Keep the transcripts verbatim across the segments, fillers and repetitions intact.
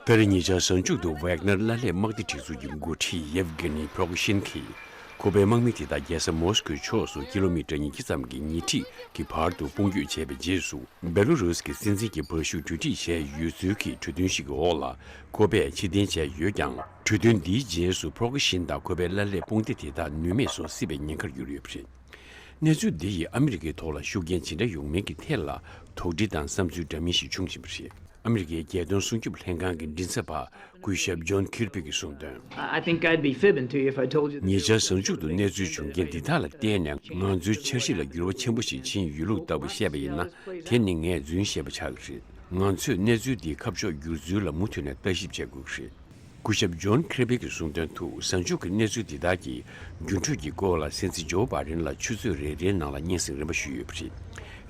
ད་རེས་ཉེ་ཆར་གཟའ་མཇུག་ཏུ་ཝེག་ནར་ལ་ལས་དམག་སྡེ་སྒྲིག་འཛུགས་ཀྱི་འགོ་ཁྲིད་ཡེབ་གྷི་ནི་པྲོ་གི་ཤིན་གྱིས་ཁོ་པའི་དམག་མི་དེ་དག་རྒྱལ་ས་མོ་སི་ཀོའི་ཕྱོགས་སུ་ཀི་ལོ་མི་ཊར་ཉིས་བརྒྱ་ཙམ་གྱི་ཉེ་འཁྲིས་ཀྱི་བར་དུ་དཔུང་སྐྱོད་བྱས་པའི་རྗེས་སུ། བེ་ལོ་རུས་ཀྱི་སྲིད་འཛིན་གྱི་འབར་ཤུགས་གྲོས་འགྲིག་བྱས་ཡོད་ཚུལ་གྱི་གྲོས་མཐུན་ཞིག་གི་འོག་ལ་ཁོ་པས་ཕྱིར་འཐེན་བྱས་ཡོད་ཀྱང་། གྲོས་མཐུན་འདིའི་རྗེས་སུ་པྲོ་གི་ཤིན་དང་ཁོ་པའི་ལ་ལས་དཔུང་སྡེ་དེ་དག་ནུས་མེད་བཟོ་སྲིད་པའི་ཉེན་ཁར་གྱུར་ཡོད་པ་རེད། གནས་ཚུལ་འདི་ཡིས་ཨ་མི་རི་ཀའི་ཐོག་ལ་ཤུགས་རྐྱེན་ཇི་འདྲ་ཡོང་མིན་གྱི་ཐད་ལ་དོགས་འདྲི་དང་བསམ་ཚུལ་འདྲ་མིན་ཞིག་བྱུང་བཞིན་པ་རེད། ཨ་མི་རི་ཀའི་རྒྱལ་དོན་སྲུང་སྐྱོབ་ལྷན་ཁང་གི་མགྲིན་ཚབ་པ་སྐུ་ཞབས་ཇོན་ཁིར་པི་གིས་གསུངས་དོན། I think I'd be fibbing to you if I told you that. ཉེ་ཆར་གཟའ་མཇུག་ཏུ་གནས་ཚུལ་བྱུང་རྐྱེན་འདི་དག་ལ་བརྟེན་ནས་ང་ཚོའི་འཆར་གཞི་ལ་འགྱུར་བ་ཆེན་པོ་ཞིག་ཕྱིན་ཡོད་ལུགས་ལྟ་བུ་བཤད་པ་ཡིན་ན། དེ་ནི་ངས་རྫུན་བཤད་པ་ཆགས་ཀྱི་རེད། ང་ཚོས་གནས་ཚུལ་འདིའི་ཁ་ཕྱོགས་བསྒྱུར་ཚུལ་ལ་མུ་མཐུད་ནས་ལྟ་ཞིབ་བྱེད་དགོས་ཀྱི་རེད། སྐུ་ཞབས་ཇོན་ཁིར་པི་གིས་གསུངས་དོན་དུ། གཟའ་མཇུག་གི་གནས་ཚུལ་འདི་དག་གི་འགྱུར་འགྲོས་ཀྱི་སྐོར་ལ་སྲིད་འཛིན་ཇོ་བྷའི་ཌེན་ལ་ཆུ་ཚོད་རེ་རེའི་ནང་ལ་སྙན་སེང་རིམ་པ་ཞུས་ཡོད་པ་རེད།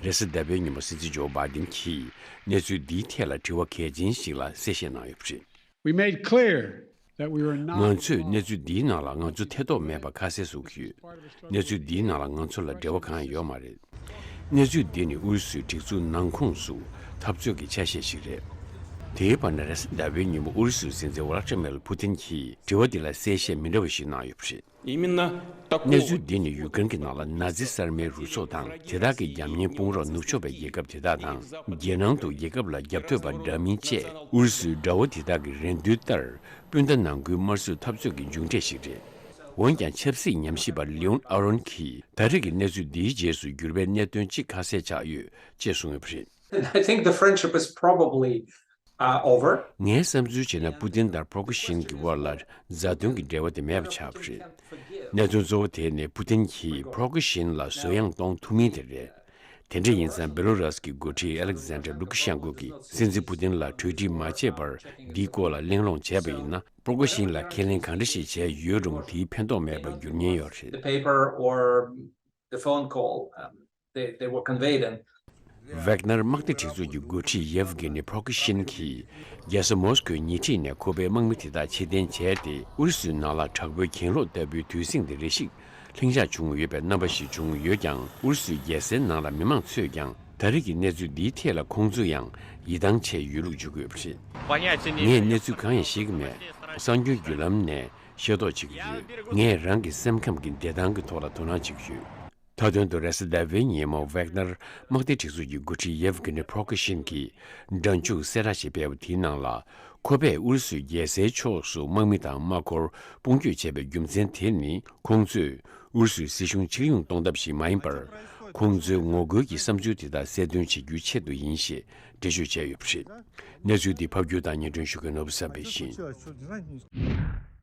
རེས་གཟའ་ཟླ་བའི་ཉིན་མོ་སྲིད་འཛིན་ཇོ་བྷའི་ཌེན་གྱིས་གནས་ཚུལ་འདིའི་ཐད་ལ་དྲི་བ་གལ་ཆེན་ཞིག་ལ་གསལ་བཤད་གནང་ཡོད་པ་རེད། We made clear that we were not ང་ཚོས་གནས་ཚུལ་འདིའི་ནང་ལ་ང་ཚོ་ཐེ་གཏོགས་མེད་པ་ཁ་གསལ་བཟོ་གི་ཡོད། གནས་ཚུལ་འདིའི་ནང་ལ་ང་ཚོ་ལ་འབྲེལ་བ་གང་ཡང་ཡོད་མ་རེད། གནས་ཚུལ་འདི་ནི་ཨུ་རུ་སུའི་སྒྲིག་འཛུགས་ནང་ཁོངས་སུ་འཐབ་རྩོད་ཀྱི་ཆ་ཤས་ཤིག་རེད། དེའི་བར་ན་རེས་གཟའ་ཟླ་བའི་ཉིན་མོ་ཨུ་རུ་སུའི་སྲིད་འཛིན་ཝ་ལ་ཏྲི་མེར་ཕུ་ཏིན་གྱིས་དྲི་བ་འདི་ལ་གསལ་བཤད་མི་འདྲ་བ་ཞིག་གནང་ཡོད་པ་རེད། གནས་ཚུལ་འདི་ནི་ཡུཀ་རེན་གྱི་ནང་ལ་ནཱ་ཛི་གསར་མའི་རུ་ཚོགས་དང་དེ་དག་གི་རྒྱབ་གཉེར་དཔུང་རོགས་ནུབ་ཕྱོགས་པའི་རྒྱལ་ཁབ་དེ་དག་དང་རྒྱལ་ནང་དུ་རྒྱལ་ཁབ་ལ་རྒྱབ་གཏོད་པ་འདྲ་མིན་བཅས་ཨུ་རུ་སུའི་དགྲ་བོ་དེ་དག་གི་རེ་འདུན་ལྟར་སྤུན་ཟླ་ནང་ཁུལ་དམར་གསོད་འཐབ་རྩོད་ཀྱི་མཇུག་འབྲས་ཤིག་རེད། འོན་ཀྱང་ཆབ་སྲིད་ཉམས་ཞིབ་པ་ལིའོན་ཨ་རོན་གྱིས་ད་རེས་ཀྱི་གནས་ཚུལ་འདིའི་རྗེས་སུ་འགྱུར་བའི་གནད་དོན་གཅིག་ཁ་གསལ་ཆགས་ཡོད་ཅེས་གསུངས་ཡོད་པ་རེད། I think the friendship is probably, uh, over. ངའི་བསམ་ཚུལ་བྱས་ན་པུ་ཏིན་དང་པྲོ་གི་ཤིན་གྱི་དབར་ལ་མཛའ་མཐུན་གྱི་འབྲེལ་བ་དེ་མེད་པ་ཆགས་པ་རེད། གནད་དོན་གཙོ་བོ་དེ་ནི་པུ་ཏིན་གྱིས་པྲོ་གི་ཤིན་ལ་བཟོད་ཡངས་གཏོང་ཐུབ་མིན་དེ་རེད། དེ་འདྲ་ཡིན་ཙང་བེ་ལོ་རུས་ཀྱི་འགོ་ཁྲིད་ཨ་ལེག་ཛན་ཌར་ལུ་ཀ་ཤན་ཀོ་གིས་སྲིད་འཛིན་པུ་ཏིན་ལ་གྲོས་འགྲིག་མ་བྱས་པར་འདིའི་སྐོར་ལ་གླེང་སློང་བྱས་པ་ཡིན་ན། པྲོ་གི་ཤིན་ལ་ཁས་ལེན་གང་འདྲ་ཞིག་བྱས་ཡོད་རུང་དེའི་ཕན་ཐོགས་མེད་པར་འགྱུར་ཉེན་ཡོད་རེད། The paper or the phone call, um, they, they were conveyed and ཝེག་ནར་དམག་སྡེ་སྒྲིག་འཛུགས་ཀྱི་འགོ་ཁྲིད་ཡེབ་གྷི་ནི་པྲོ་གི་ཤིན་གྱིས་རྒྱལ་ས་མོ་སི་ཀོའི་ཉེ་འཁྲིས་ནས་ཁོ་པའི་དམག་མི་དེ་དག་ཕྱིར་འཐེན་བྱས་ཏེ། ཨུ་རུ་སུའི་ནང་ལ་དྲག་པོའི་གྱེན་ལོག་ལྟ་བུའི་དུས་ཟིང་དེ་རེ་ཞིག་ལྷིང་འཇགས་བྱུང་ཡོད་པའི་རྣམ་པ་ཞིག་བྱུང་ཡོད་ཀྱང་། ཨུ་རུ་སུའི་རྒྱལ་སའི་ནང་ལ་མི་མང་ཚོས་ཀྱང་ད་རེས་ཀྱི་གནས་ཚུལ་འདིའི་ཐད་ལ་ཁོང་ཚོ་ཡང་ཡིད་ཐང་ཆད་ཡོད་ལུགས་བརྗོད་ཀྱི་ཡོད་པ་རེད། ངས་གནས་ཚུལ་གང་ཡང་ཤེས་ཀྱི་མེད། གསར་འགྱུར་བརྒྱུད་ལམ་ནས་ཤེས་རྟོགས་བྱེད་ཀྱི་ཡོད། ངས་རང་གི་སེམས་ཁམས་ཀྱི་བདེ་ཐང་གི་ཐོག་ལ་དོ་སྣང་བྱེད་ཀྱི་ཡོད། མཐའ་དོན་དུ་རེས་གཟའ་ཟླ་བའི་ཉིན་མོ་ཝེག་ནར་དམག་སྡེ་སྒྲིག་འཛུགས་ཀྱི་འགོ་ཁྲིད་ཡེབ་གྷི་ནི་པྲོ་གི་ཤིན་གྱིས་སྒྲ་འཇུག་གསལ་བསྒྲགས་ཤིག་སྤེལ་བ་དེའི་ནང་ལ། ཁོ་པས་ཨུ་རུ་སུའི་རྒྱལ་སའི་ཕྱོགས་སུ་དམག་མི་དང་དམག་འཁོར་དཔུང་སྐྱོད་བྱས་པའི་རྒྱུ་མཚན་དེ་ནི། ཁོང་ཚོས་ཨུ་རུ་སུའི་སྲིད་གཞུང་ཕྱིར་ཡོང་གཏོང་ཐབས་ཤིག་མ་ཡིན་པར། ཁོང་ཚོའི་ངོ་རྒོལ་གྱི་བསམ་ཚུལ་དེ་དག་གསལ་སྟོན་བྱེད་རྒྱུའི་ཆེད་དུ་ཡིན་ཞེས་འགྲེལ་བརྗོད་བྱས་ཡོད་པ་རེད། གནས་ཚུལ་འདི་ཕབ་སྒྱུར་དང་སྙན་སྒྲོན་ཞུ་མཁན་ནོར་བུ་བསམ་འཕེལ་ཡིན།